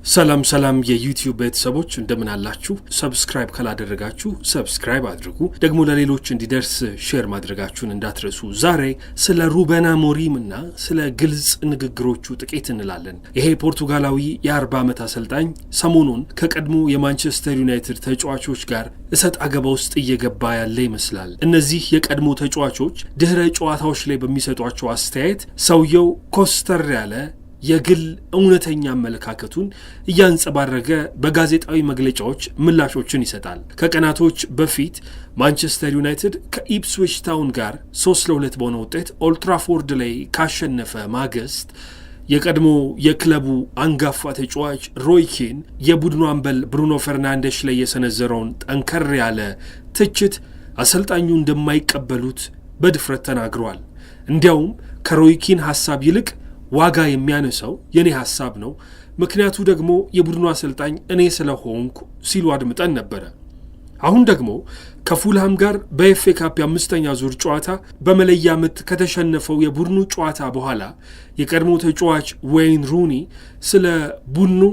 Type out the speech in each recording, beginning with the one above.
ሰላም ሰላም የዩቲዩብ ቤተሰቦች፣ እንደምን አላችሁ? Subscribe ካላደረጋችሁ subscribe አድርጉ። ደግሞ ለሌሎች እንዲደርስ share ማድረጋችሁን እንዳትረሱ። ዛሬ ስለ ሩበን አሞሪም እና ስለ ግልጽ ንግግሮቹ ጥቂት እንላለን። ይሄ ፖርቱጋላዊ የ40 ዓመት አሰልጣኝ ሰሞኑን ከቀድሞ የማንቸስተር ዩናይትድ ተጫዋቾች ጋር እሰጥ አገባ ውስጥ እየገባ ያለ ይመስላል። እነዚህ የቀድሞ ተጫዋቾች ድህረ ጨዋታዎች ላይ በሚሰጧቸው አስተያየት ሰውየው ኮስተር ያለ የግል እውነተኛ አመለካከቱን እያንጸባረቀ በጋዜጣዊ መግለጫዎች ምላሾችን ይሰጣል። ከቀናቶች በፊት ማንቸስተር ዩናይትድ ከኢፕስዊች ታውን ጋር 3-2 በሆነ ውጤት ኦልትራፎርድ ላይ ካሸነፈ ማግስት የቀድሞ የክለቡ አንጋፋ ተጫዋች ሮይ ኪን የቡድኑ አምበል ብሩኖ ፈርናንዴሽ ላይ የሰነዘረውን ጠንከር ያለ ትችት አሰልጣኙ እንደማይቀበሉት በድፍረት ተናግረዋል። እንዲያውም ከሮይ ኪን ሀሳብ ይልቅ ዋጋ የሚያነሳው የእኔ ሀሳብ ነው፣ ምክንያቱ ደግሞ የቡድኑ አሰልጣኝ እኔ ስለሆንኩ ሲሉ አድምጠን ነበረ። አሁን ደግሞ ከፉልሃም ጋር በኤፍኤ ካፕ የአምስተኛ ዙር ጨዋታ በመለያ ምት ከተሸነፈው የቡድኑ ጨዋታ በኋላ የቀድሞ ተጫዋች ዌይን ሩኒ ስለ ቡድኑ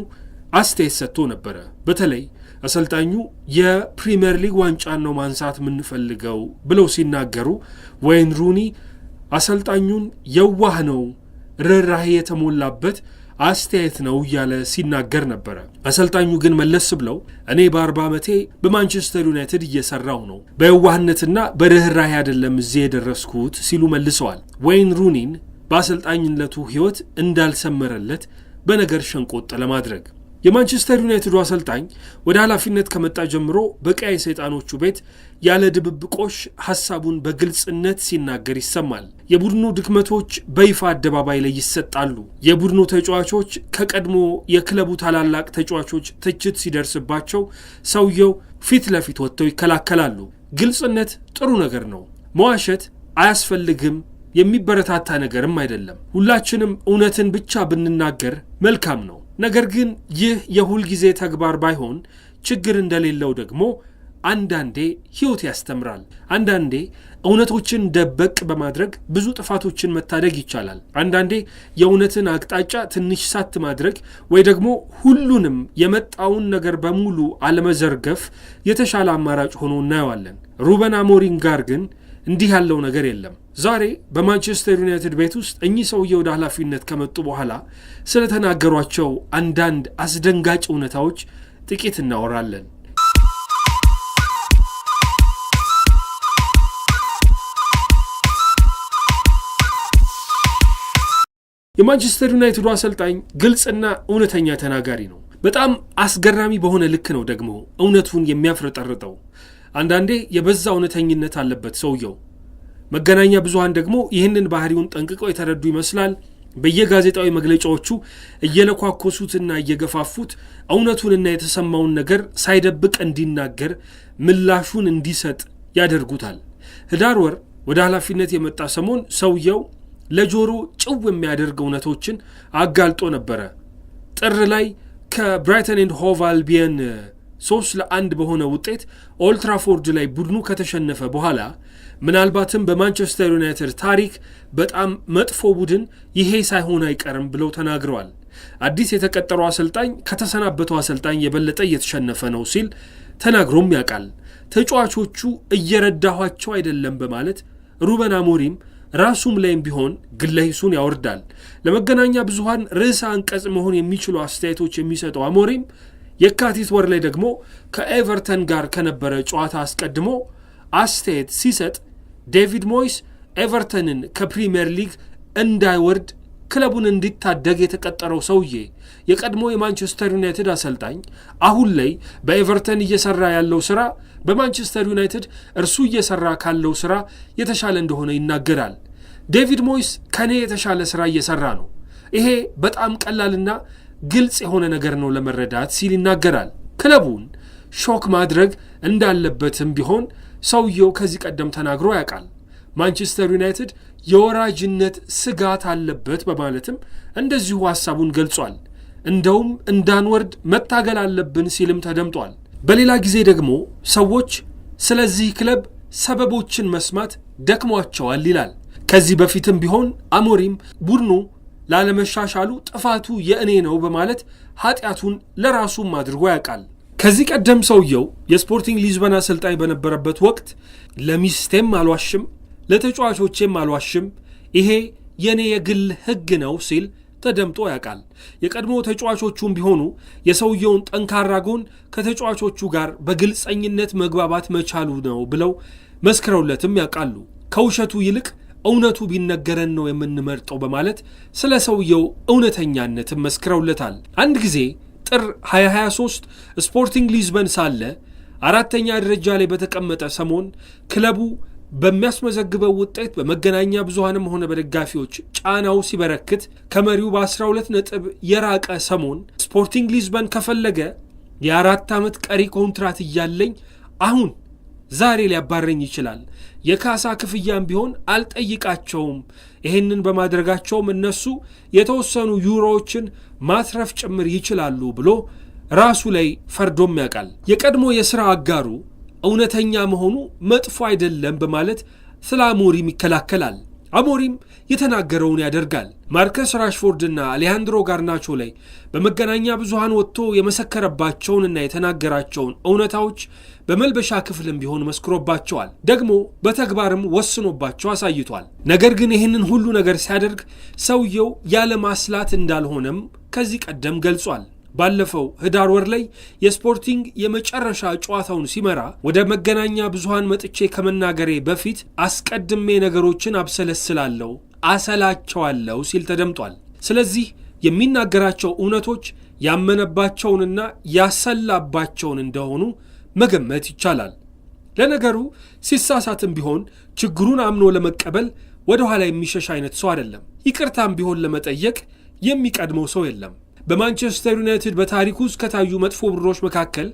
አስተያየት ሰጥቶ ነበረ። በተለይ አሰልጣኙ የፕሪምየር ሊግ ዋንጫን ነው ማንሳት የምንፈልገው ብለው ሲናገሩ ዌይን ሩኒ አሰልጣኙን የዋህ ነው፣ ርኅራሄ የተሞላበት አስተያየት ነው እያለ ሲናገር ነበረ። አሰልጣኙ ግን መለስ ብለው እኔ በ40 ዓመቴ በማንቸስተር ዩናይትድ እየሰራሁ ነው፣ በየዋህነትና በርኅራሄ አይደለም እዚህ የደረስኩት ሲሉ መልሰዋል። ወይን ሩኒን በአሰልጣኝነቱ ሕይወት እንዳልሰመረለት በነገር ሸንቆጥ ለማድረግ የማንቸስተር ዩናይትዱ አሰልጣኝ ወደ ኃላፊነት ከመጣ ጀምሮ በቀያይ ሰይጣኖቹ ቤት ያለ ድብብቆሽ ሀሳቡን በግልጽነት ሲናገር ይሰማል። የቡድኑ ድክመቶች በይፋ አደባባይ ላይ ይሰጣሉ። የቡድኑ ተጫዋቾች ከቀድሞ የክለቡ ታላላቅ ተጫዋቾች ትችት ሲደርስባቸው ሰውየው ፊት ለፊት ወጥተው ይከላከላሉ። ግልጽነት ጥሩ ነገር ነው። መዋሸት አያስፈልግም፣ የሚበረታታ ነገርም አይደለም። ሁላችንም እውነትን ብቻ ብንናገር መልካም ነው። ነገር ግን ይህ የሁል ጊዜ ተግባር ባይሆን ችግር እንደሌለው ደግሞ አንዳንዴ ሕይወት ያስተምራል። አንዳንዴ እውነቶችን ደበቅ በማድረግ ብዙ ጥፋቶችን መታደግ ይቻላል። አንዳንዴ የእውነትን አቅጣጫ ትንሽ ሳት ማድረግ ወይ ደግሞ ሁሉንም የመጣውን ነገር በሙሉ አለመዘርገፍ የተሻለ አማራጭ ሆኖ እናየዋለን። ሩበን አሞሪም ጋር ግን እንዲህ ያለው ነገር የለም። ዛሬ በማንቸስተር ዩናይትድ ቤት ውስጥ እኚህ ሰውዬ ወደ ኃላፊነት ከመጡ በኋላ ስለተናገሯቸው አንዳንድ አስደንጋጭ እውነታዎች ጥቂት እናወራለን። የማንቸስተር ዩናይትዱ አሰልጣኝ ግልጽና እውነተኛ ተናጋሪ ነው። በጣም አስገራሚ በሆነ ልክ ነው ደግሞ እውነቱን የሚያፍረጠርጠው። አንዳንዴ የበዛ እውነተኝነት አለበት ሰውየው። መገናኛ ብዙሃን ደግሞ ይህንን ባህሪውን ጠንቅቀው የተረዱ ይመስላል። በየጋዜጣዊ መግለጫዎቹ እየለኳኮሱትና እየገፋፉት እውነቱንና የተሰማውን ነገር ሳይደብቅ እንዲናገር፣ ምላሹን እንዲሰጥ ያደርጉታል። ህዳር ወር ወደ ኃላፊነት የመጣ ሰሞን ሰውየው ለጆሮ ጭው የሚያደርግ እውነቶችን አጋልጦ ነበረ። ጥር ላይ ከብራይተን ኤንድ ሆቭ አልቢየን 3-1 በሆነ ውጤት ኦልትራፎርድ ላይ ቡድኑ ከተሸነፈ በኋላ ምናልባትም በማንቸስተር ዩናይትድ ታሪክ በጣም መጥፎ ቡድን ይሄ ሳይሆን አይቀርም ብለው ተናግረዋል። አዲስ የተቀጠረው አሰልጣኝ ከተሰናበተው አሰልጣኝ የበለጠ እየተሸነፈ ነው ሲል ተናግሮም ያውቃል። ተጫዋቾቹ እየረዳኋቸው አይደለም በማለት ሩበን አሞሪም ራሱም ላይም ቢሆን ግለሂሱን ያወርዳል። ለመገናኛ ብዙሃን ርዕሰ አንቀጽ መሆን የሚችሉ አስተያየቶች የሚሰጠው አሞሪም የካቲት ወር ላይ ደግሞ ከኤቨርተን ጋር ከነበረ ጨዋታ አስቀድሞ አስተያየት ሲሰጥ ዴቪድ ሞይስ ኤቨርተንን ከፕሪምየር ሊግ እንዳይወርድ ክለቡን እንዲታደግ የተቀጠረው ሰውዬ፣ የቀድሞ የማንቸስተር ዩናይትድ አሰልጣኝ፣ አሁን ላይ በኤቨርተን እየሰራ ያለው ስራ በማንቸስተር ዩናይትድ እርሱ እየሰራ ካለው ስራ የተሻለ እንደሆነ ይናገራል። ዴቪድ ሞይስ ከኔ የተሻለ ስራ እየሰራ ነው። ይሄ በጣም ቀላልና ግልጽ የሆነ ነገር ነው ለመረዳት ሲል ይናገራል። ክለቡን shock ማድረግ እንዳለበትም ቢሆን ሰውየው ከዚህ ቀደም ተናግሮ ያውቃል። ማንቸስተር ዩናይትድ የወራጅነት ስጋት አለበት በማለትም እንደዚሁ ሀሳቡን ገልጿል። እንደውም እንዳንወርድ መታገል አለብን ሲልም ተደምጧል። በሌላ ጊዜ ደግሞ ሰዎች ስለዚህ ክለብ ሰበቦችን መስማት ደክሟቸዋል ይላል። ከዚህ በፊትም ቢሆን አሞሪም ቡድኑ ላለመሻሻሉ ጥፋቱ የእኔ ነው በማለት ኃጢአቱን ለራሱም አድርጎ ያውቃል። ከዚህ ቀደም ሰውየው የስፖርቲንግ ሊዝበን አሰልጣኝ በነበረበት ወቅት ለሚስቴም አልዋሽም፣ ለተጫዋቾቼም አልዋሽም፣ ይሄ የእኔ የግል ሕግ ነው ሲል ተደምጦ ያውቃል። የቀድሞ ተጫዋቾቹም ቢሆኑ የሰውየውን ጠንካራ ጎን ከተጫዋቾቹ ጋር በግልጸኝነት መግባባት መቻሉ ነው ብለው መስክረውለትም ያውቃሉ። ከውሸቱ ይልቅ እውነቱ ቢነገረን ነው የምንመርጠው በማለት ስለ ሰውየው እውነተኛነትም መስክረውለታል። አንድ ጊዜ ጥር 2023 ስፖርቲንግ ሊዝበን ሳለ አራተኛ ደረጃ ላይ በተቀመጠ ሰሞን ክለቡ በሚያስመዘግበው ውጤት በመገናኛ ብዙሃንም ሆነ በደጋፊዎች ጫናው ሲበረክት ከመሪው በ12 ነጥብ የራቀ ሰሞን ስፖርቲንግ ሊዝበን ከፈለገ የ4 ዓመት ቀሪ ኮንትራት እያለኝ አሁን ዛሬ ሊያባረኝ ይችላል። የካሳ ክፍያም ቢሆን አልጠይቃቸውም። ይህንን በማድረጋቸውም እነሱ የተወሰኑ ዩሮዎችን ማትረፍ ጭምር ይችላሉ ብሎ ራሱ ላይ ፈርዶም ያውቃል። የቀድሞ የሥራ አጋሩ እውነተኛ መሆኑ መጥፎ አይደለም በማለት ስለ አሞሪም ይከላከላል። አሞሪም የተናገረውን ያደርጋል። ማርከስ ራሽፎርድና አሌሃንድሮ ጋርናቾ ላይ በመገናኛ ብዙሃን ወጥቶ የመሰከረባቸውንና የተናገራቸውን እውነታዎች በመልበሻ ክፍልም ቢሆን መስክሮባቸዋል። ደግሞ በተግባርም ወስኖባቸው አሳይቷል። ነገር ግን ይህንን ሁሉ ነገር ሲያደርግ ሰውየው ያለ ማስላት እንዳልሆነም ከዚህ ቀደም ገልጿል። ባለፈው ህዳር ወር ላይ የስፖርቲንግ የመጨረሻ ጨዋታውን ሲመራ ወደ መገናኛ ብዙሃን መጥቼ ከመናገሬ በፊት አስቀድሜ ነገሮችን አብሰለስላለሁ፣ አሰላቸዋለሁ ሲል ተደምጧል። ስለዚህ የሚናገራቸው እውነቶች ያመነባቸውንና ያሰላባቸውን እንደሆኑ መገመት ይቻላል። ለነገሩ ሲሳሳትም ቢሆን ችግሩን አምኖ ለመቀበል ወደ ኋላ የሚሸሽ አይነት ሰው አይደለም። ይቅርታም ቢሆን ለመጠየቅ የሚቀድመው ሰው የለም። በማንቸስተር ዩናይትድ በታሪክ ውስጥ ከታዩ መጥፎ ቡድኖች መካከል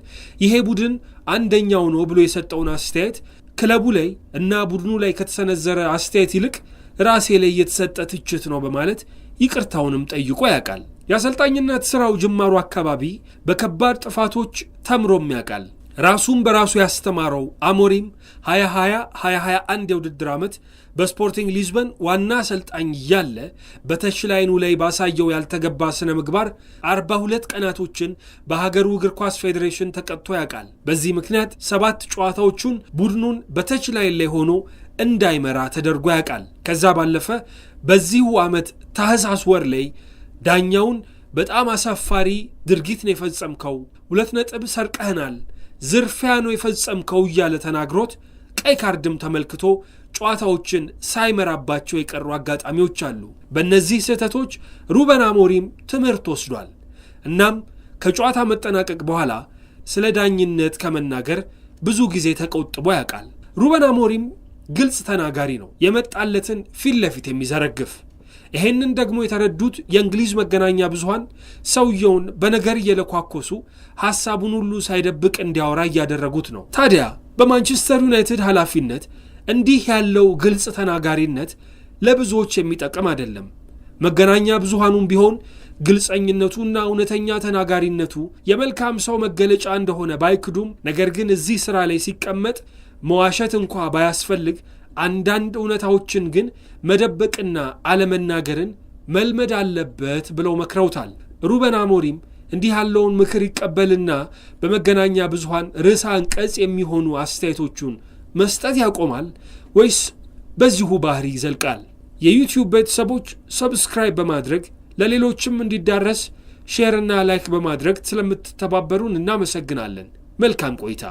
ይሄ ቡድን አንደኛው ነው ብሎ የሰጠውን አስተያየት ክለቡ ላይ እና ቡድኑ ላይ ከተሰነዘረ አስተያየት ይልቅ ራሴ ላይ የተሰጠ ትችት ነው በማለት ይቅርታውንም ጠይቆ ያውቃል። የአሰልጣኝነት ስራው ጅማሩ አካባቢ በከባድ ጥፋቶች ተምሮም ያውቃል። ራሱን በራሱ ያስተማረው አሞሪም 2020 2021 የውድድር ዓመት በስፖርቲንግ ሊዝበን ዋና አሰልጣኝ እያለ በ touchline ኑ ላይ ባሳየው ያልተገባ ስነ ምግባር 42 ቀናቶችን በሀገሩ እግር ኳስ ፌዴሬሽን ተቀጥቶ ያውቃል። በዚህ ምክንያት ሰባት ጨዋታዎቹን ቡድኑን በ touchline ላይ ሆኖ እንዳይመራ ተደርጎ ያውቃል። ከዛ ባለፈ በዚሁ ዓመት ታህሳስ ወር ላይ ዳኛውን በጣም አሳፋሪ ድርጊት ነው የፈጸምከው፣ 2 ነጥብ ሰርቀህናል፣ ዝርፊያ ነው የፈጸምከው እያለ ተናግሮት ቀይ ካርድም ተመልክቶ ጨዋታዎችን ሳይመራባቸው የቀሩ አጋጣሚዎች አሉ። በእነዚህ ስህተቶች ሩበን አሞሪም ትምህርት ወስዷል። እናም ከጨዋታ መጠናቀቅ በኋላ ስለ ዳኝነት ከመናገር ብዙ ጊዜ ተቆጥቦ ያውቃል። ሩበን አሞሪም ግልጽ ተናጋሪ ነው፣ የመጣለትን ፊት ለፊት የሚዘረግፍ። ይሄንን ደግሞ የተረዱት የእንግሊዝ መገናኛ ብዙሃን ሰውየውን በነገር እየለኳኮሱ ሐሳቡን ሁሉ ሳይደብቅ እንዲያወራ እያደረጉት ነው። ታዲያ በማንቸስተር ዩናይትድ ኃላፊነት እንዲህ ያለው ግልጽ ተናጋሪነት ለብዙዎች የሚጠቅም አይደለም። መገናኛ ብዙሃኑም ቢሆን ግልጸኝነቱና እውነተኛ ተናጋሪነቱ የመልካም ሰው መገለጫ እንደሆነ ባይክዱም፣ ነገር ግን እዚህ ሥራ ላይ ሲቀመጥ መዋሸት እንኳ ባያስፈልግ አንዳንድ እውነታዎችን ግን መደበቅና አለመናገርን መልመድ አለበት ብለው መክረውታል። ሩበን አሞሪም እንዲህ ያለውን ምክር ይቀበልና በመገናኛ ብዙሃን ርዕሰ አንቀጽ የሚሆኑ አስተያየቶቹን መስጠት ያቆማል ወይስ በዚሁ ባህሪ ይዘልቃል? የዩቲዩብ ቤተሰቦች subscribe በማድረግ ለሌሎችም እንዲዳረስ share ና like በማድረግ ስለምትተባበሩን እናመሰግናለን። መልካም ቆይታ።